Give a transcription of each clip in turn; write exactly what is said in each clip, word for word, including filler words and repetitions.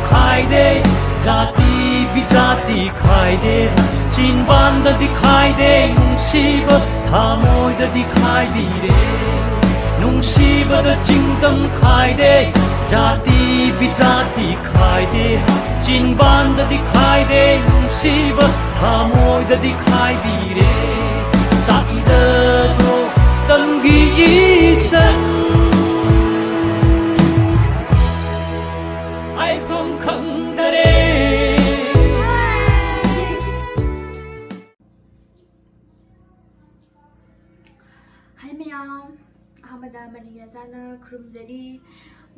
ꯈꯥꯏꯗꯦ, ꯖꯥꯇꯤ ꯕꯤꯖꯥꯇꯤ ꯈꯥꯏꯗꯦ, ꯆꯤꯟꯕꯥꯟꯗꯗꯤ ꯈꯥꯏꯗꯦ, ꯅꯨꯡꯁꯤꯕ ꯊꯃꯣꯏꯗꯗꯤ ꯈꯥꯏꯕꯤꯔꯦ꯫ ꯅꯨꯡꯁꯤꯕꯗ ꯆꯤꯡꯗꯝ ꯈꯥꯏꯗꯦ, ꯖꯥꯇꯤ ꯕꯤꯖꯥꯇꯤ ꯈꯥꯏꯗꯦ, ꯆꯤꯟꯕꯥꯟꯗꯗꯤ ꯈꯥꯏꯗꯦ, ꯅꯨꯡꯁꯤꯕ ꯊꯃꯣꯏꯗꯗꯤ ꯈꯥꯏꯕꯤꯔꯦ꯫ ꯆꯥꯛꯏꯗꯗꯣ ꯇꯝꯒꯤ ꯏꯆꯟ꯫ ꯍꯥꯏꯐꯝ ꯈꯪꯗꯔꯦ꯫ ꯍꯥꯏ ꯃꯌꯥꯝ, ꯑꯍꯥꯟꯕꯗ ꯃꯔꯤꯡ ꯌꯥꯆꯥꯅ ꯈꯨꯔꯨꯝꯖꯔꯤ꯫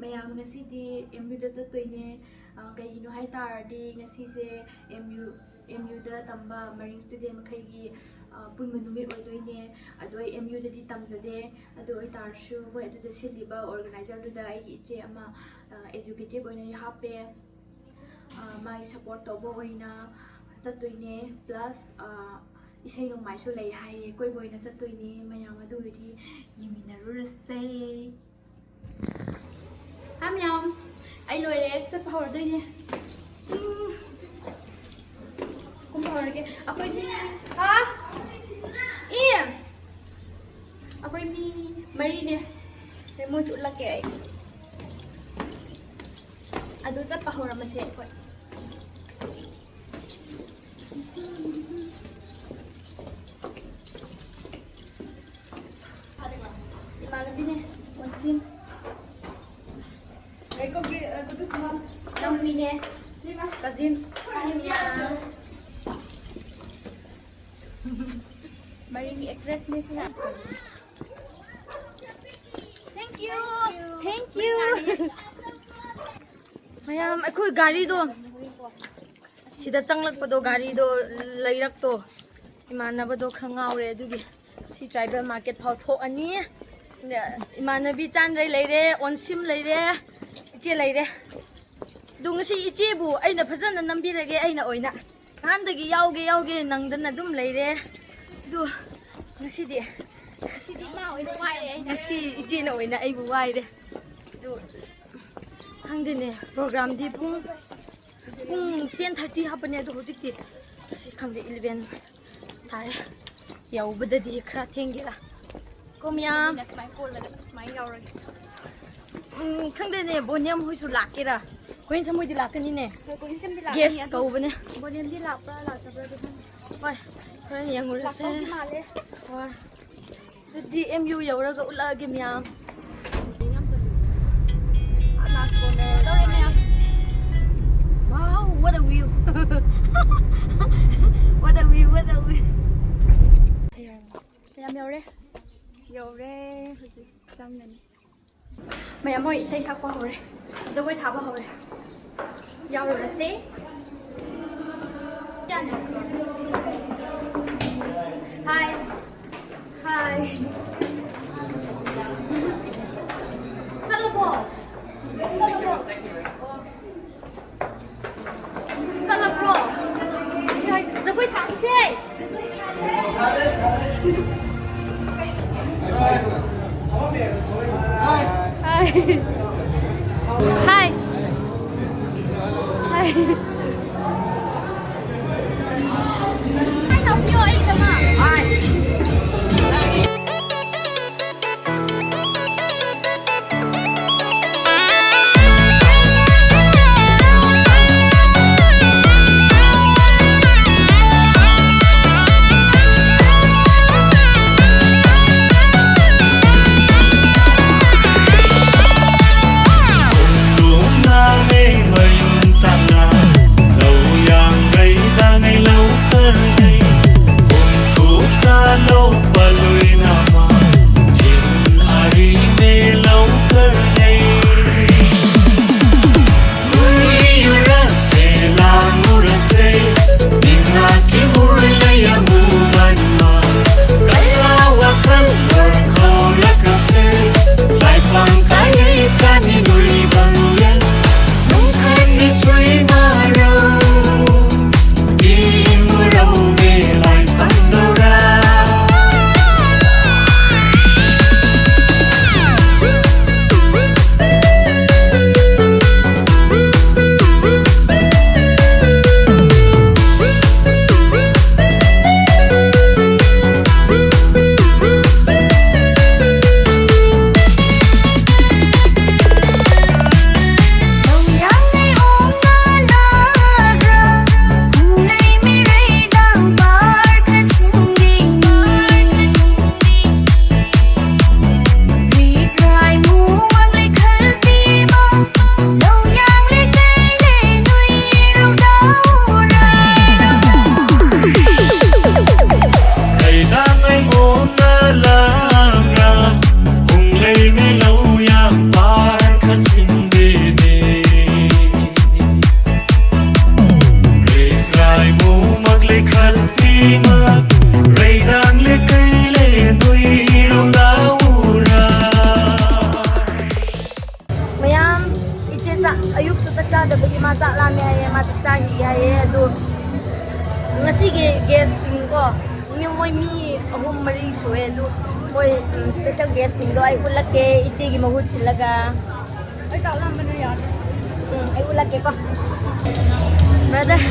ꯃꯌꯥꯝ, ꯉꯁꯤꯗꯤ ꯑꯦꯝ ꯌꯨꯗ ꯆꯠꯇꯣꯏꯅꯦ꯫ ꯑ, ꯀꯩꯒꯤꯅꯣ ꯍꯥꯏ ꯇꯥꯔꯗꯤ ꯉꯁꯤꯁꯦ ꯑꯦꯝ ꯌꯨ, ꯑꯦꯝ ꯌꯨꯗ ꯇꯝꯕ ꯃꯔꯤꯡ ꯏꯁꯇꯨꯗꯦꯟ ꯃꯈꯩꯒꯤ, ꯑ, ꯄꯨꯟꯕ ꯅꯨꯃꯤꯠ ꯑꯣꯏꯗꯣꯏꯅꯦ꯫ ꯑꯗꯣ ꯑꯩ ꯑꯦꯝ ꯌꯨꯗꯗꯤ ꯇꯝꯖꯗꯦ꯫ ꯑꯗꯨ ꯑꯣꯏꯇꯥꯔꯁꯨ ꯃꯣꯏ ꯑꯗꯨꯗ ꯁꯤꯜꯂꯤꯕ ꯑꯣꯔꯒꯅꯥꯏꯖꯔꯗꯨꯗ ꯑꯩꯒꯤ ꯏꯆꯦ ꯑꯃ, ꯑ, ꯑꯦꯖꯨꯀꯦꯇꯤꯞ ꯑꯣꯏꯅ ꯍꯥꯞꯄꯦ꯫ ꯑ, ꯃꯥꯒꯤ ꯁꯞꯄꯣꯔꯠ ꯇꯧꯕ ꯑꯣꯏꯅ ꯆꯠꯇꯣꯏꯅꯦ꯫ ꯄ꯭ꯂꯁ, ꯑ, ꯏꯁꯩ ꯅꯣꯡꯃꯥꯏꯁꯨ ꯂꯩ ꯍꯥꯏꯌꯦ, ꯀꯣꯏꯕ ꯑꯣꯏꯅ ꯆꯠꯇꯣꯏꯅꯦ꯫ ꯃꯌꯥꯝ ꯑꯗꯨ ꯑꯣꯏꯗꯤ ꯌꯦꯡꯃꯤꯟꯅꯔꯨꯔꯁꯦ꯫ ꯍꯥ ꯃꯌꯥꯝ, ꯑꯩ ꯂꯣꯏꯔꯦ, ꯆꯠꯄ ꯍꯧꯔꯗꯣꯏꯅꯦ꯫ ꯎꯝ꯫ ꯀꯨꯝꯕ ꯍꯧꯔꯒꯦ꯫ ꯑꯩꯈꯣꯏ ꯃꯤ, ꯍꯥ? ꯏ! ꯑꯩꯈꯣꯏ ꯃꯤ ꯃꯔꯤꯅꯦ꯫ ꯑꯗꯩ ꯃꯣꯏꯁꯨ ꯎꯠꯂꯛꯀꯦ ꯑꯩ꯫ ꯑꯗꯨ ꯆꯠꯄ ꯍꯧꯔꯝꯃꯁꯦ ꯑꯩꯈꯣꯏ꯫ ꯏꯃꯥꯟꯅꯕꯤꯅꯦ, ꯑꯣꯟꯁꯤꯟ꯫ ꯏꯅꯥꯎꯄꯤꯅꯦ, ꯀꯖꯤꯟ꯫ ꯃꯔꯤꯡꯒꯤ ꯑꯦꯛꯇ꯭ꯔꯦꯁꯅꯦ ꯁꯤꯅ꯫ Thank you. Thank you. ꯃꯌꯥꯝ, ꯑꯩꯈꯣꯏ ꯒꯥꯔꯤꯗꯣ ꯁꯤꯗ ꯆꯪꯂꯛꯄꯗꯣ, ꯒꯥꯔꯤꯗꯣ ꯂꯩꯔꯛꯇꯣ ꯏꯃꯥꯟꯅꯕꯗꯣ ꯈꯔ ꯉꯥꯎꯔꯦ, ꯑꯗꯨꯒꯤ ꯁꯤ ꯇ꯭ꯔꯥꯏꯕꯦꯜ ꯃꯥꯔꯀꯦꯠ ꯐꯥꯎ ꯊꯣꯛꯑꯅꯤ꯫ ꯏꯃꯥꯟꯅꯕꯤ ꯆꯥꯟꯗ꯭ꯔꯩ ꯂꯩꯔꯦ, ꯑꯣꯟꯁꯤꯝ ꯂꯩꯔꯦ, ꯏꯆꯦ ꯂꯩꯔꯦ꯫ ꯑꯗꯨ ꯉꯁꯤ ꯏꯆꯦꯕꯨ ꯑꯩꯅ ꯐꯖꯅ ꯅꯝꯕꯤꯔꯒꯦ, ꯑꯩꯅ ꯑꯣꯏꯅ꯫ ꯅꯍꯥꯟꯗꯒꯤ ꯌꯥꯎꯒꯦ ꯌꯥꯎꯒꯦ ꯅꯪꯗꯅ ꯑꯗꯨꯝ ꯂꯩꯔꯦ꯫ ꯑꯗꯨ ꯉꯁꯤꯗꯤ, ꯉꯁꯤꯗꯤ ꯏꯃꯥ ꯑꯣꯏꯅ ꯋꯥꯏꯔꯦ ꯑꯩꯅ꯫ ꯉꯁꯤ ꯏꯆꯦꯅ ꯑꯣꯏꯅ ꯑꯩꯕꯨ ꯋꯥꯏꯔꯦ꯫ ꯑꯗꯨ ꯈꯪꯗꯦꯅꯦ, ꯄ꯭ꯔꯣꯒ꯭ꯔꯥꯝꯗꯤ ꯄꯨꯡ ꯄꯨꯡ ꯇꯦꯟ ꯊꯥꯔꯇꯤ ꯍꯥꯞꯄꯅꯦ, ꯑꯗꯣ ꯍꯧꯖꯤꯛꯇꯤ ꯑꯁꯤ ꯈꯪꯗꯦ, ꯏꯂꯚꯦꯟ ꯇꯥꯔꯦ꯫ ꯌꯧꯕꯗꯗꯤ ꯈꯔ ꯊꯦꯡꯒꯦꯔꯥ꯫ ꯀꯣꯃꯤꯌꯥ꯫ ꯁꯨꯃꯥꯏꯅ ꯀꯣꯜꯂꯒ ꯁꯨꯃꯥꯏꯅ ꯌꯥꯎꯔꯒꯦ꯫ ꯎꯝ, ꯈꯪꯗꯦꯅꯦ, ꯕꯣꯅꯤꯌꯝ ꯍꯣꯏꯁꯨ ꯂꯥꯛꯀꯦꯔꯥ? ꯀꯣꯏꯟꯁꯝ ꯍꯣꯏꯗꯤ ꯂꯥꯛꯀꯅꯤꯅꯦ꯫ ꯍꯣꯏ, ꯀꯣꯏꯟꯁꯝꯗꯤ ꯂꯥꯛꯀꯅꯤ, ꯒꯦꯁ ꯑꯗꯣ ꯀꯧꯕꯅꯦ꯫ ꯕꯣꯅꯤꯌꯝꯗꯤ ꯂꯥꯛꯄ꯭ꯔꯥ ꯂꯥꯛꯇꯕ꯭ꯔꯥꯗꯤ ꯈꯪꯗꯦ꯫ ꯍꯣꯏ, ꯍꯣꯔꯦꯟ ꯌꯦꯡꯉꯨꯔꯁꯦ꯫ ꯂꯥꯛꯇꯧꯗꯤ ꯃꯥꯜꯂꯦ꯫ ꯍꯣꯏ꯫ ꯑꯗꯨꯗꯤ ꯑꯦꯝ ꯌꯨ ꯌꯧꯔꯒ ꯎꯠꯂꯛꯑꯒꯦ ꯃꯌꯥꯝ꯫ ꯌꯧꯔꯦ ꯃꯌꯥꯝ꯫ Wow, what a view. What a vieiew, what a view. ꯃꯌꯥꯝ ꯌꯧꯔꯦ꯫ ꯌꯧꯔꯦ, ꯍꯧꯖꯤꯛ ꯆꯪꯒꯅꯤ꯫ ꯃꯌꯥꯝ ꯃꯣꯏ ꯏꯁꯩ ꯁꯛꯄ ꯍꯧꯔꯦ, ꯖꯒꯣꯏ ꯁꯥꯕ ꯍꯧꯔꯦ꯫ ꯌꯥꯎꯔꯨꯔꯁꯦ꯫ ꯍꯥꯏ꯫ ꯍꯥꯏ꯫ ꯆꯠꯂꯕꯣ? ꯆꯠꯂꯕꯣ? ꯑꯣ꯫ ꯆꯠꯂꯕ꯭ꯔꯣ? ꯖꯒꯣꯏ ꯁꯥꯈꯤꯁꯦ꯫ ꯍꯥꯏ꯫ ꯍꯥꯏ꯫ ꯍꯥꯏ꯫ ꯍꯥꯏ ꯇꯧꯕꯤꯌꯣ ꯑꯩꯒꯤꯗꯃꯛ꯫ ꯍꯥꯏ꯫ ꯑꯗꯨꯒꯤ ꯃꯥ ꯆꯥꯛ ꯂꯥꯝꯃꯦ ꯍꯥꯏꯌꯦ, ꯃꯥ ꯆꯥꯛ ꯆꯥꯈꯤꯒꯦ ꯍꯥꯏꯌꯦ꯫ ꯑꯗꯨ ꯉꯁꯤꯒꯤ ꯒꯦꯁꯁꯤꯡꯀꯣ, ꯃꯤ, ꯃꯣꯏ ꯃꯤ ꯑꯍꯨꯝ ꯃꯔꯤ ꯁꯨꯑꯦ꯫ ꯑꯗꯨ ꯃꯣꯏ, ꯎꯝ, ꯁ꯭ꯄꯦꯁꯦꯜ ꯒꯦꯁꯁꯤꯡꯗꯣ ꯑꯩ ꯎꯠꯂꯛꯀꯦ, ꯏꯆꯦꯒꯤ ꯃꯍꯨꯠ ꯁꯤꯜꯂꯒ꯫ ꯑꯩ ꯆꯥꯛ ꯂꯥꯝꯕꯅ ꯌꯥꯗ꯭ꯔꯦ꯫ ꯎꯝ, ꯑꯩ ꯎꯠꯂꯛꯀꯦꯀꯣ꯫ ꯕ꯭ꯔꯗꯔ,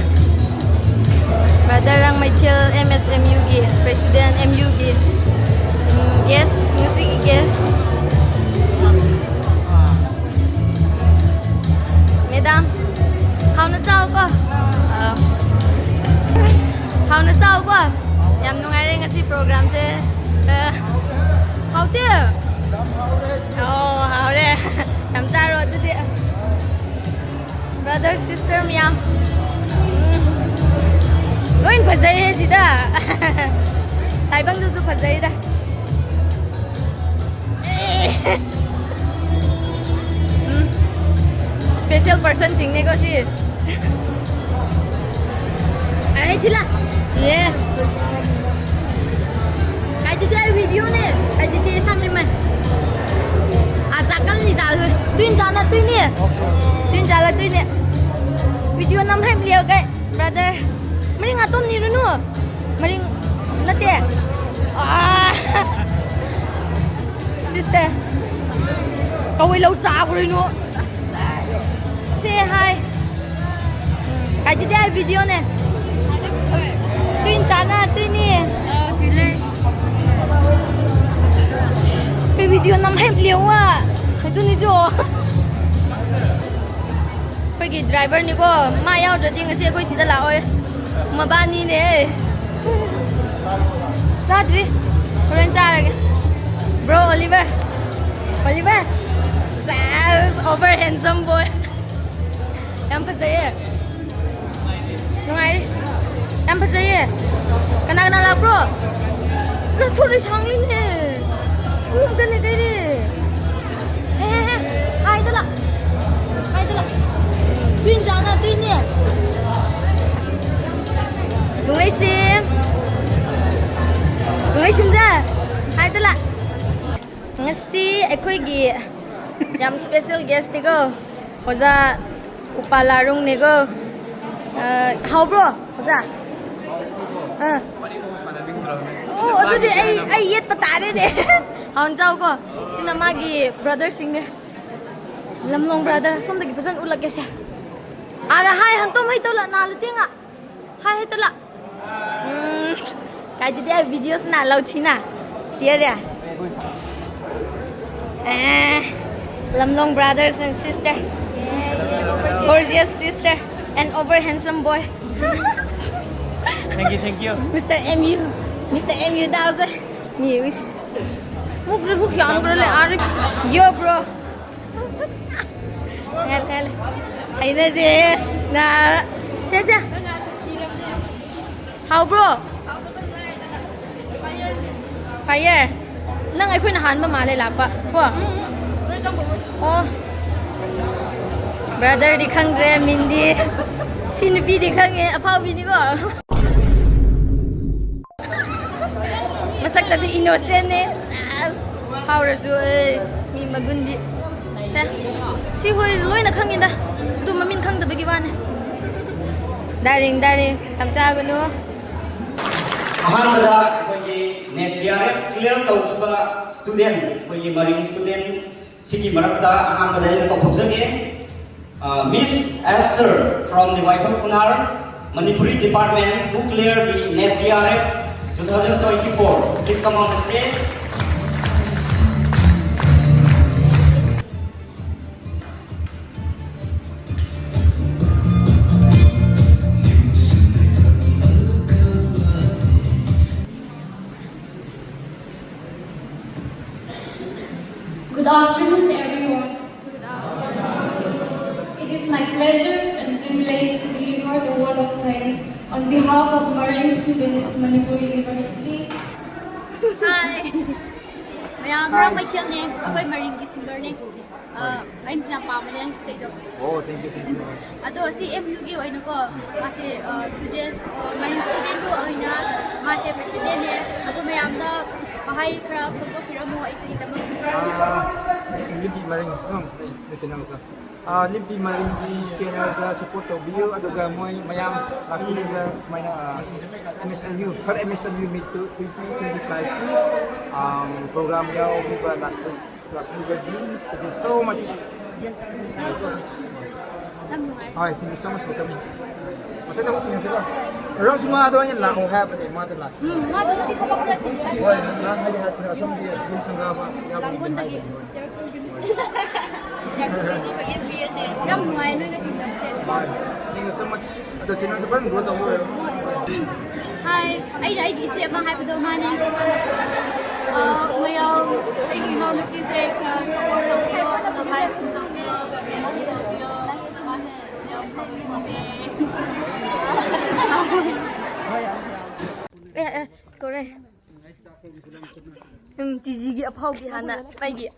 ꯕ꯭ꯔꯗꯔ ꯔꯥꯡꯃꯩꯊꯦꯜ ꯑꯦꯝ ꯑꯦꯁ ꯑꯦꯝ ꯌꯨꯒꯤ ꯄ꯭ꯔꯦꯁꯤꯗꯦꯟ, ꯑꯦꯝ ꯌꯨꯒꯤ, ꯎꯝ, ꯒꯦꯁ, ꯉꯁꯤꯒꯤ ꯒꯦꯁ꯫ ꯃꯦꯗꯥꯝ, ꯍꯥꯎꯅ ꯆꯥꯎꯀꯣ꯫ ꯑꯥ꯫ ꯍꯥꯎꯅ ꯆꯥꯎꯀꯣ꯫ ꯌꯥꯝ ꯅꯨꯡꯉꯥꯏꯔꯦ ꯉꯁꯤ ꯄ꯭ꯔꯣꯒ꯭ꯔꯥꯝꯁꯦ꯫ ꯑ, ꯍꯥꯎꯇꯦ? ꯑꯣ, ꯍꯥꯎꯔꯦ꯫ ꯌꯥꯝ ꯆꯥꯔꯣ ꯑꯗꯨꯗꯤ꯫ ꯕ꯭ꯔꯗꯔ, ꯁꯤꯁꯇꯔ ꯃꯌꯥꯝ꯫ ꯎꯝ꯫ ꯂꯣꯏ ꯐꯖꯩꯌꯦ ꯁꯤꯗ꯫ ꯇꯥꯏꯕꯪꯗꯁꯨ ꯐꯖꯩꯗ꯫ ꯑꯦ꯫ ꯎꯝ꯫ ꯁ꯭ꯄꯦꯁꯦꯜ ꯄꯔꯁꯟꯁꯤꯡꯅꯦꯀꯣ ꯁꯤ꯫ ꯑꯩ ꯊꯤꯜꯂꯥ꯫ ꯌꯦ꯫ ꯀꯥꯏꯗꯗꯤ ꯑꯩ ꯚꯤꯗꯤꯑꯣꯅꯦ꯫ ꯀꯥꯏꯗꯗꯤ ꯁꯥꯝꯅꯤꯃꯦ꯫ ꯑꯥ, ꯆꯥꯀꯜꯅꯤ ꯆꯥꯗꯣꯏ꯫ ꯇꯨꯏꯟ ꯆꯥꯅ ꯇꯨꯏꯅꯦ꯫ ꯇꯨꯏꯟ ꯆꯥꯂ ꯇꯨꯏꯅꯦ꯫ ꯚꯤꯗꯤꯑꯣ ꯅꯝ ꯍꯩꯝ ꯂꯤꯌꯣ ꯀꯩ꯫ ꯕ꯭ꯔꯗꯔ꯫ ꯃꯔꯤ ꯉꯥꯇꯣꯝꯅꯤꯔꯨꯅꯨ꯫ ꯃꯔꯤꯡ ꯅꯠꯇꯦ꯫ ꯑꯥ꯫ ꯁꯤꯁꯇꯔ꯫ ꯀꯧꯏ ꯂꯧ ꯆꯥꯈ꯭ꯔꯤꯅꯣ꯫ ꯁꯦ ꯍꯥꯏ꯫ ꯀꯥꯏꯗꯗꯤ ꯍꯥꯏ ꯚꯤꯗꯤꯑꯣꯅꯦ꯫ ꯇꯨꯏꯟ ꯆꯥꯅ ꯇꯨꯏꯅꯤ꯫ ꯑꯩ ꯚꯤꯗꯤꯑꯣ ꯅꯝ ꯍꯩ ꯂꯦꯎꯋꯥ꯫ ꯑꯗꯨꯅꯤꯁꯨ꯫ ꯑꯩꯈꯣꯏꯒꯤ ꯗ꯭ꯔꯥꯏꯚꯔꯅꯤꯀꯣ, ꯃꯥ ꯌꯥꯎꯗ꯭ꯔꯗꯤ ꯉꯁꯤ ꯑꯩꯈꯣꯏ ꯁꯤꯗ ꯂꯥꯛꯑꯣꯏ꯫ ꯃꯕꯥꯅꯤꯅꯦ꯫ ꯆꯥꯗ꯭ꯔꯤ꯫ ꯍꯣꯔꯦꯟ ꯆꯥꯔꯒꯦ꯫ Bro Oliver. ꯑꯣꯂꯤꯚꯔ꯫ ꯁꯦꯁ, over handsome boy꯫ ꯌꯥꯝ ꯐꯖꯩꯌꯦ꯫ ꯅꯨꯡꯉꯥꯏꯔꯤ꯫ ꯌꯥꯝ ꯐꯖꯩꯌꯦ꯫ ꯀꯅꯥ ꯀꯅꯥ ꯂꯥꯛꯄ꯭ꯔꯣ? ꯅꯪ ꯊꯣꯔꯛꯏ ꯁꯥꯡꯂꯤꯅꯦ꯫ ꯎꯗꯅꯦ ꯀꯩꯔꯤ꯫ ꯍꯦ, ꯍꯦ, ꯍꯦ꯫ ꯍꯥꯏꯗ ꯂꯥꯛ꯫ ꯍꯥꯏꯗ ꯂꯥꯛ꯫ ꯇꯨꯏꯟ ꯆꯥꯅ ꯇꯨꯏꯅꯦ꯫ ꯅꯨꯡꯂꯩꯁꯤ꯫ ꯅꯨꯡꯂꯩꯁꯤꯡꯖꯦ꯫ ꯍꯥꯏꯗ ꯂꯥꯛ꯫ ꯉꯁꯤ ꯑꯩꯈꯣꯏꯒꯤ ꯌꯥꯝ ꯁ꯭ꯄꯦꯁꯦꯜ ꯒꯦꯁꯅꯤꯀꯣ꯫ ꯑꯣꯖꯥ ꯎꯄꯥ ꯂꯥꯔꯨꯡꯅꯦꯀꯣ꯫ ꯑ, ꯍꯥꯎꯕ꯭ꯔꯣ, ꯑꯣꯖꯥ? ꯑ꯫ ꯑꯣ, ꯑꯗꯨꯗꯤ ꯑꯩ, ꯑꯩ ꯌꯦꯠꯄ ꯇꯥꯔꯦꯅꯦ꯫ ꯍꯥꯎꯅ ꯆꯥꯎꯀꯣ꯫ ꯁꯤꯅ ꯃꯥꯒꯤ brotherꯁꯤꯡꯅꯦ꯫ ꯂꯝꯂꯣꯡ brother, ꯁꯣꯝꯗꯒꯤ ꯐꯖꯅ ꯎꯠꯂꯛꯀꯦꯁꯦ꯫ ꯑꯥꯗ ꯍꯥꯏ ꯍꯪꯇꯣꯝ ꯍꯩ ꯇꯧꯂ ꯅꯥꯜꯂ ꯇꯦꯡꯉ꯫ ꯍꯥꯏ ꯍꯩ ꯇꯧꯂ꯫ ꯎꯝ, ꯀꯥꯏꯗꯗꯤ ꯑꯩ videoꯁꯤꯅ ꯂꯧꯊꯤꯅ꯫ ꯇꯤꯌꯔꯦ꯫ ꯑꯦ, ꯂꯝꯂꯣꯡ brothers and sister, gorgeous sister and over handsome boy. Thank you, thank you. Mister M U, Mister M U ꯗꯥꯎꯁꯦ꯫ ꯃꯤ ꯋꯤꯁ꯫ ꯃꯨꯛ ꯔꯤꯕꯨꯛ ꯌꯥꯝꯈ꯭ꯔꯦ ꯑꯥꯔꯤ꯫ Yo, bro. ꯉꯥꯏ, ꯉꯥꯏ꯫ ꯍꯩꯅꯗꯦ꯫ ꯅꯥ꯫ ꯁꯦ, ꯁꯦ꯫ ꯍꯥꯎꯕ꯭ꯔꯣ? Fire? ꯅꯪ ꯑꯩꯈꯣꯏꯅ ꯍꯥꯟꯕ ꯃꯥꯜꯂꯦ ꯂꯥꯛꯄ ꯀꯣ? ꯑꯣ꯫ Brotherꯗꯤ ꯈꯪꯗ꯭ꯔꯦ, ꯃꯤꯟꯗꯤ꯫ ꯁꯤ ꯅꯨꯄꯤꯗꯤ ꯈꯪꯉꯦ, ꯑꯐꯥꯎꯕꯤꯅꯤꯀꯣ꯫ ꯃꯁꯛꯇꯗꯤ innocentꯅꯦ꯫ ꯑꯁ, ꯐꯥꯎꯔꯁꯨ, ꯑꯩꯁ, ꯃꯤ ꯃꯒꯨꯟꯗꯤ꯫ ꯁꯦ, ꯁꯤ ꯍꯣꯏ ꯂꯣꯏꯅ ꯈꯪꯉꯤꯗ꯫ ꯑꯗꯨ ꯃꯃꯤꯡ ꯈꯪꯗꯕꯒꯤ ꯋꯥꯅꯦ꯫ Darling, darling, ꯌꯥꯝ ꯆꯥꯒꯅꯨ꯫ ꯑꯍꯥꯟꯕꯗ ꯑꯩꯈꯣꯏꯒꯤ NET JRF clear ꯇꯧꯈꯤꯕ student, ꯑꯩꯈꯣꯏꯒꯤ ꯃꯔꯤꯡ student ꯁꯤꯒꯤ ꯃꯔꯛꯇ ꯑꯍꯥꯟꯕꯗ ꯑꯩꯅ ꯀꯧꯊꯣꯛꯆꯒꯦ꯫ Uh, Miss Esther from the Waithok Phunar, Manipuri department, who cleared the NET JRF two thousand twenty-four. Please come on the stage. Good afternoon, everyone. It is my pleasure and privilege to deliver the word of thanks on behalf of Marine students, Manipur University. Hi. ꯃꯌꯥꯝ, ꯔꯥꯝ ꯃꯩꯊꯦꯜꯅꯦ, ꯑꯩꯈꯣꯏ ꯃꯔꯤꯡꯒꯤ singerꯅꯦ꯫ ꯑ, ꯑꯩꯅꯁꯨ ꯌꯥꯝ ꯄꯥꯝꯕꯅꯦ ꯅꯪꯒꯤ ꯏꯁꯩꯗꯣ꯫ ꯑꯣ, thank you, thank you. ꯑꯗꯣ ꯁꯤ MUꯒꯤ ꯑꯣꯏꯅꯀꯣ, ꯃꯥꯁꯦ, ꯑ, student, ꯑ, ꯃꯔꯤꯡ studentꯀꯤ ꯑꯣꯏꯅ ꯃꯥꯁꯦ presidentꯅꯦ꯫ ꯑꯗꯣ ꯃꯌꯥꯝꯗ ꯋꯥꯍꯩ ꯈꯔ ꯐꯣꯡꯗꯣꯛꯄꯤꯔꯝꯃꯣ ꯑꯩꯒꯤꯗꯃꯛ꯫ ꯑꯥ, ꯅꯨꯄꯤ ꯃꯔꯤꯡ, ꯎꯝ, ꯑꯩ ꯅꯨꯡꯁꯤ ꯅꯪꯁꯨ꯫ ꯑꯥ, ꯂꯤꯝꯄꯤ ꯃꯔꯤꯡꯒꯤ ꯆꯦꯅꯦꯜꯗ ꯁꯄꯣꯔꯠ ꯇꯧꯕꯤꯌꯨ, ꯑꯗꯨꯒ ꯃꯣꯏ ꯃꯌꯥꯝ ꯂꯥꯛꯄꯤꯔꯒ ꯁꯨꯃꯥꯏꯅ, ꯑꯥ, ꯑꯦꯝ ꯑꯦꯁ ꯑꯦꯝ ꯌꯨ, ꯊꯥꯔꯠ ꯑꯦꯝ ꯑꯦꯁ ꯑꯦꯝ ꯌꯨ ꯃꯤꯠ ꯇ꯭ꯋꯦꯟꯇꯤ ꯇ꯭ꯋꯦꯟꯇꯤ ꯐꯥꯏꯚꯀꯤ, ꯑꯥ, ꯄ꯭ꯔꯣꯒ꯭ꯔꯥꯝ ꯌꯥꯎꯕꯤꯕ ꯂꯥꯛꯄ-, ꯂꯥꯛꯄꯤꯕꯒꯤ thank you so much. ꯌꯥꯝ ꯅꯨꯡꯉꯥꯏ꯫ ꯍꯣꯏ, thank you so much for coming. ꯃꯊꯪꯗ ꯑꯃꯨꯛ ꯊꯦꯡꯅꯁꯤꯀꯣ꯫ ꯔꯝꯁꯃꯥꯗꯣ ꯑꯩꯅ ꯂꯥꯛꯑꯣ ꯍꯥꯏꯕꯅꯦ, ꯃꯥꯗꯣ ꯂꯥꯛꯇꯦ꯫ ꯎꯝ, ꯃꯥꯗꯣ ꯉꯁꯤ ꯊꯕꯛ ꯈꯔ ꯆꯤꯜꯂꯦ꯫ ꯍꯣꯏ, ꯅꯍꯥꯟ ꯍꯥꯏꯗꯤ ꯍꯥꯏꯕꯅꯦ, ꯑꯁꯣꯝꯒꯤ ꯌꯨꯝ ꯁꯪꯒꯥꯕ ꯌꯥꯎꯕꯒꯤꯅꯤ ꯂꯥꯡꯒꯣꯜꯗꯒꯤ꯫ ꯍꯥꯏꯕꯅꯦ꯫ ꯌꯥꯝ ꯅꯨꯡꯉꯥꯏ ꯅꯣꯏꯒ ꯊꯦꯡꯅꯕꯁꯦ꯫ Thank you so much. ꯑꯗꯣ ꯆꯦꯅꯦꯜꯁꯦ ꯐꯖꯅ grow ꯇꯧꯕ ꯑꯣꯏꯔꯣ꯫ ꯍꯥꯏ, ꯑꯩꯅ ꯑꯩꯒꯤ ꯏꯆꯦ ꯑꯃ ꯍꯥꯏꯕꯗꯣ ꯃꯥꯅꯦ꯫ ꯑ, ꯃꯌꯥꯝ, ꯑꯩꯒꯤ ꯏꯅꯥꯎꯅꯨꯄꯤꯁꯦ ꯈꯔ support ꯇꯧꯕꯤꯌꯣ, ꯑꯗꯨꯒ like ꯁꯨ ꯇꯧꯕꯤꯌꯣ, comment ꯁꯨ ꯇꯧꯕꯤꯌꯣ꯫ ꯌꯥꯝ ꯐꯩ꯫ ꯑꯦ, ꯑꯦ, ꯇꯧꯔꯦ꯫ ꯎꯝ, ꯇꯤ ꯖꯤꯒꯤ ꯑꯐꯥꯎꯕꯤ ꯍꯥꯟꯅ ꯑꯩꯒꯤ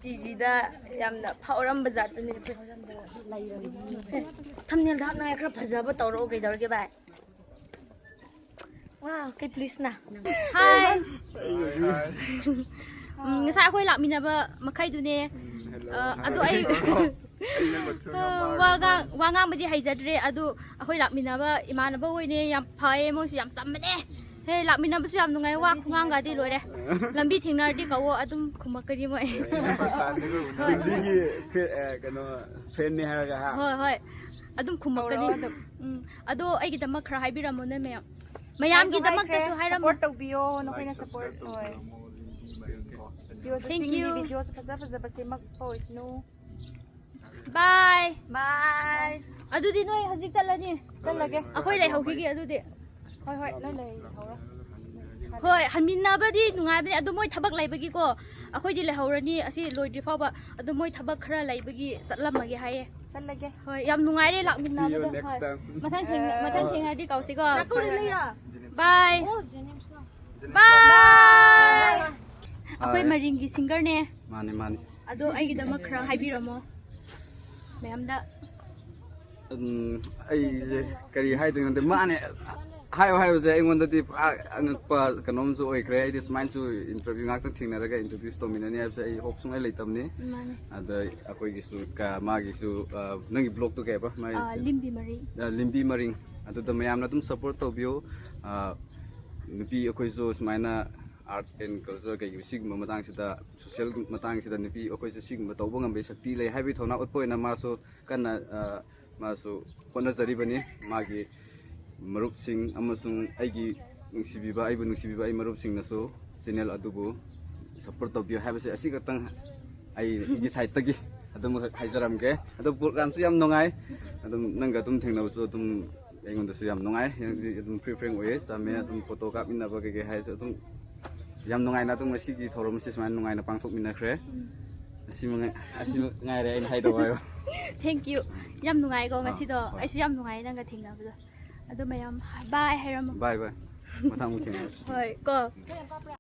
ꯇꯤ ꯖꯤꯗ ꯌꯥꯝꯅ ꯐꯥꯎꯔꯝꯕ ꯖꯥꯠꯇꯨꯅꯦ ꯑꯩꯈꯣꯏ꯫ ꯁꯦ, ꯊꯝꯅꯦꯜꯗ ꯍꯥꯞꯅꯉꯥꯏ ꯈꯔ ꯐꯖꯕ ꯇꯧꯔꯛꯑꯣ, ꯀꯩꯗꯧꯔꯒꯦ ꯚꯥꯏ? ꯋꯥ, ꯀꯩ ꯄꯨꯂꯤꯁꯅ? ꯍꯥꯏ꯫ ꯎꯝ, ꯉꯁꯥꯏ ꯑꯩꯈꯣꯏ ꯂꯥꯛꯃꯤꯟꯅꯕ ꯃꯈꯩꯗꯨꯅꯦ꯫ ꯑ, ꯑꯗꯣ ꯑꯩ ꯋꯥ ꯉꯥꯡ-, ꯋꯥ ꯉꯥꯡꯕꯗꯤ ꯍꯩꯖꯗ꯭ꯔꯦ, ꯑꯗꯨ ꯑꯩꯈꯣꯏ ꯂꯥꯛꯃꯤꯟꯅꯕ ꯏꯃꯥꯟꯅꯕ ꯍꯣꯏꯅꯦ, ꯌꯥꯝ ꯐꯩꯌꯦ, ꯃꯣꯏꯁꯨ ꯌꯥꯝ ꯆꯝꯕꯅꯦ꯫ ꯍꯦ, ꯂꯥꯛꯃꯤꯟꯅꯕꯁꯨ ꯌꯥꯝ ꯅꯨꯡꯉꯥꯏ, ꯋꯥ ꯈꯨꯉꯥꯡꯒꯗꯤ ꯂꯣꯏꯔꯦ꯫ ꯂꯝꯕꯤ ꯊꯦꯡꯅꯔꯗꯤ ꯀꯧꯋꯣ, ꯑꯗꯨꯝ ꯈꯨꯝꯃꯛꯀꯅꯤ ꯃꯣꯏ꯫ ꯍꯣꯏ꯫ ꯗꯤꯜꯂꯤꯒꯤ ꯐꯦ-, ꯑ, ꯀꯩꯅꯣ, ꯐꯦꯟꯅꯤ ꯍꯥꯏꯔꯒ, ꯍꯥ? ꯍꯣꯏ, ꯍꯣꯏ꯫ ꯑꯗꯨꯝ ꯈꯨꯝꯃꯛꯀꯅꯤ꯫ ꯀꯧꯔꯛꯑꯣ ꯑꯗꯨꯝ꯫ ꯎꯝ꯫ ꯑꯗꯣ ꯑꯩꯒꯤꯗꯃꯛ ꯈꯔ ꯍꯥꯏꯕꯤꯔꯝꯃꯣ ꯅꯣꯏ ꯃꯌꯥꯝ꯫ ꯃꯌꯥꯝꯒꯤꯗꯃꯛꯇꯁꯨ ꯍꯥꯏꯔꯝꯃꯣ꯫ Support ꯇꯧꯕꯤꯌꯣ, ꯅꯈꯣꯏꯅ support, ꯍꯣꯏ꯫ Videoꯁꯨ thank you꯫ ꯆꯤꯡꯒꯤ videoꯁꯨ ꯐꯖ ꯐꯖꯕ ꯁꯦꯝꯃꯛꯄ ꯑꯣꯏꯁꯅꯨ꯫ Bye꯫ Bye꯫ ꯑꯗꯨꯗꯤ ꯅꯣꯏ ꯍꯧꯖꯤꯛ ꯆꯠꯂꯅꯤ? ꯆꯠꯂꯒꯦ꯫ ꯑꯩꯈꯣꯏ ꯂꯩꯍꯧꯈꯤꯒꯦ ꯑꯗꯨꯗꯤ꯫ ꯍꯣꯏ, ꯍꯣꯏ, ꯅꯣꯏ ꯂꯩꯍꯧꯔꯣ꯫ ꯍꯣꯏ, ꯍꯟꯃꯤꯟꯅꯕꯗꯤ ꯅꯨꯡꯉꯥꯏꯕꯅꯦ, ꯑꯗꯣ ꯃꯣꯏ ꯊꯕꯛ ꯂꯩꯕꯒꯤꯀꯣ, ꯑꯩꯈꯣꯏꯗꯤ ꯂꯩꯍꯧꯔꯅꯤ ꯑꯁꯤ ꯂꯣꯏꯗ꯭ꯔꯤ ꯐꯥꯎꯕ꯫ ꯑꯗꯣ ꯃꯣꯏ ꯊꯕꯛ ꯈꯔ ꯂꯩꯕꯒꯤ ꯆꯠꯂꯝꯃꯒꯦ ꯍꯥꯏꯌꯦ꯫ ꯆꯠꯂꯒꯦ꯫ ꯍꯣꯏ, ꯌꯥꯝ ꯅꯨꯡꯉꯥꯏꯔꯦ ꯂꯥꯛꯃꯤꯟꯅꯕꯗꯣ꯫ See you next time꯫ ꯍꯣꯏ꯫ ꯃꯊꯪ ꯊꯦꯡꯅ-, ꯃꯊꯪ ꯊꯦꯡꯅꯔꯗꯤ ꯀꯧꯁꯤꯀꯣ꯫ Bye꯫ ꯑꯣ, ꯖꯦꯅꯤꯝꯁꯂꯣ꯫ Bye꯫ ꯑꯩꯈꯣꯏ ꯍꯣꯏ꯫ ꯃꯔꯤꯡꯒꯤ singerꯅꯦ꯫ ꯃꯥꯅꯦ, ꯃꯥꯅꯦ꯫ ꯑꯗꯣ ꯑꯩꯒꯤꯗꯃꯛ ꯈꯔ ꯍꯥꯏꯕꯤꯔꯝꯃꯣ ꯃꯌꯥꯝꯗ꯫ ꯎꯝ, ꯑꯩꯁꯦ ꯀꯔꯤ ꯍꯥꯏꯗꯣꯏꯅꯣ ꯈꯪꯗꯦ꯫ ꯃꯥꯅꯦ꯫ ꯍꯥꯏꯌꯣ ꯍꯥꯏꯕꯁꯦ ꯑꯩꯉꯣꯟꯗꯗꯤ ꯄꯨꯔꯥ ꯑꯉꯛꯄ ꯀꯩꯅꯣꯝꯁꯨ ꯑꯣꯏꯈ꯭ꯔꯦ꯫ ꯑꯩꯗꯤ ꯁꯨꯃꯥꯏꯅꯁꯨ ꯏꯟꯇꯔꯚ꯭ꯌꯨ ꯉꯥꯛꯇ ꯊꯦꯡꯅꯔꯒ ꯏꯟꯇꯔꯚ꯭ꯌꯨꯁꯨ ꯇꯧꯃꯤꯟꯅꯅꯤ ꯍꯥꯏꯕꯁꯦ ꯑꯩ ꯍꯣꯞ ꯁꯨꯡꯂꯩ ꯂꯩꯇꯕꯅꯤ꯫ ꯃꯥꯅꯦ꯫ ꯑꯗ ꯑꯩꯈꯣꯏꯒꯤꯁꯨ ꯀ- ꯃꯥꯒꯤꯁꯨ ꯑ, ꯅꯪꯒꯤ ꯕ꯭ꯂꯣꯛꯇꯣ ꯀꯩ ꯍꯥꯏꯕ? ꯃꯥꯒꯤ ꯑꯥ, ꯂꯤꯝꯕꯤ ꯃꯔꯤ꯫ ꯑ, ꯂꯤꯝꯕꯤ ꯃꯔꯤꯡ꯫ ꯑꯗꯨꯗ ꯃꯌꯥꯝꯅ ꯑꯗꯨꯝ ꯁꯞꯄꯣꯔꯠ ꯇꯧꯕꯤꯌꯣ꯫ ꯑ, ꯅꯨꯄꯤ ꯑꯩꯈꯣꯏꯁꯨ ꯁꯨꯃꯥꯏꯅ ꯑꯥꯔꯠ ꯑꯦꯟ ꯀꯜꯆꯔ ꯀꯩꯒꯤ ꯁꯤꯒꯨꯝꯕ ꯃꯇꯥꯡꯁꯤꯗ, ꯁꯣꯁꯤꯌꯦꯜ ꯃꯇꯥꯡꯁꯤꯗ ꯅꯨꯄꯤ ꯑꯩꯈꯣꯏꯁꯨ ꯁꯤꯒꯨꯝꯕ ꯇꯧꯕ ꯉꯝꯕꯒꯤ ꯁꯛꯇꯤ ꯂꯩ ꯍꯥꯏꯕꯒꯤ ꯊꯧꯅꯥ ꯎꯠꯄ ꯑꯣꯏꯅ ꯃꯥꯁꯨ ꯀꯟꯅ ꯑ, ꯃꯥꯁꯨ ꯍꯣꯠꯅꯖꯔꯤꯕꯅꯤ꯫ ꯃꯥꯒꯤ ꯃꯔꯨꯞꯁꯤꯡ ꯑꯃꯁꯨꯡ ꯑꯩꯒꯤ ꯅꯨꯡꯁꯤꯕꯤꯕ, ꯑꯩꯕꯨ ꯅꯨꯡꯁꯤꯕꯤꯕ ꯑꯩ ꯃꯔꯨꯞꯁꯤꯡꯅꯁꯨ ꯆꯦꯅꯦꯜ ꯑꯗꯨꯕꯨ ꯁꯞꯄꯣꯔꯠ ꯇꯧꯕꯤꯌꯨ ꯍꯥꯏꯕꯁꯦ ꯑꯁꯤ ꯈꯛꯇꯪ ꯑꯩꯒꯤ ꯁꯥꯏꯠꯇꯒꯤ ꯑꯗꯨꯝ ꯍꯥꯏꯖꯔꯝꯒꯦ꯫ ꯑꯗꯣ ꯄ꯭ꯔꯣꯒ꯭ꯔꯥꯝꯁꯨ ꯌꯥꯝ ꯅꯨꯡꯉꯥꯏ꯫ ꯑꯗꯨꯝ ꯅꯪꯒ ꯑꯗꯨꯝ ꯊꯦꯡꯅꯕꯁꯨ ꯑꯗꯨꯝ ꯑꯩꯉꯣꯟꯗꯁꯨ ꯌꯥꯝ ꯅꯨꯡꯉꯥꯏ꯫ ꯍꯧꯖꯤꯛ ꯑꯗꯨꯝ ꯐ꯭ꯔꯤ ꯐ꯭ꯔꯦꯡ ꯑꯣꯏꯌꯦ, ꯆꯝꯃꯦ꯫ ꯑꯗꯨꯝ ꯐꯣꯇꯣ ꯀꯥꯞꯃꯤꯟꯅꯕ ꯀꯩꯀꯩ ꯍꯥꯏꯔꯁꯨ ꯑꯗꯨꯝ ꯌꯥꯝ ꯅꯨꯡꯉꯥꯏꯅ ꯑꯗꯨꯝ ꯉꯁꯤꯒꯤ ꯊꯧꯔꯝ ꯑꯁꯤ ꯁꯨꯃꯥꯏꯅ ꯅꯨꯡꯉꯥꯏꯅ ꯄꯥꯡꯊꯣꯛꯃꯤꯟꯅꯈ꯭ꯔꯦ꯫ ꯑꯁꯤ ꯃꯉꯥꯏ, ꯑꯁꯤ ꯉꯥꯏꯔꯦ ꯑꯩꯅ ꯍꯥꯏꯗꯧꯕ ꯍꯥꯏꯕ꯫ Thank you꯫ ꯌꯥꯝ ꯅꯨꯡꯉꯥꯏꯀꯣ ꯉꯁꯤꯗꯣ꯫ ꯍꯣꯏ꯫ ꯑꯩꯁꯨ ꯌꯥꯝ ꯅꯨꯡꯉꯥꯏ ꯅꯪꯒ ꯊꯦꯡꯅꯕꯗꯣ꯫ ꯑꯗꯨ ꯃꯌꯥꯝ ꯕꯥꯏ ꯍꯥꯏꯔꯝꯃꯣ꯫ ꯕꯥꯏ ꯕꯥꯏ꯫ ꯃꯊꯪ ꯑꯃꯨꯛ ꯊꯦꯡꯅꯔꯁꯤ꯫ ꯍꯣꯏ ꯀꯣ꯫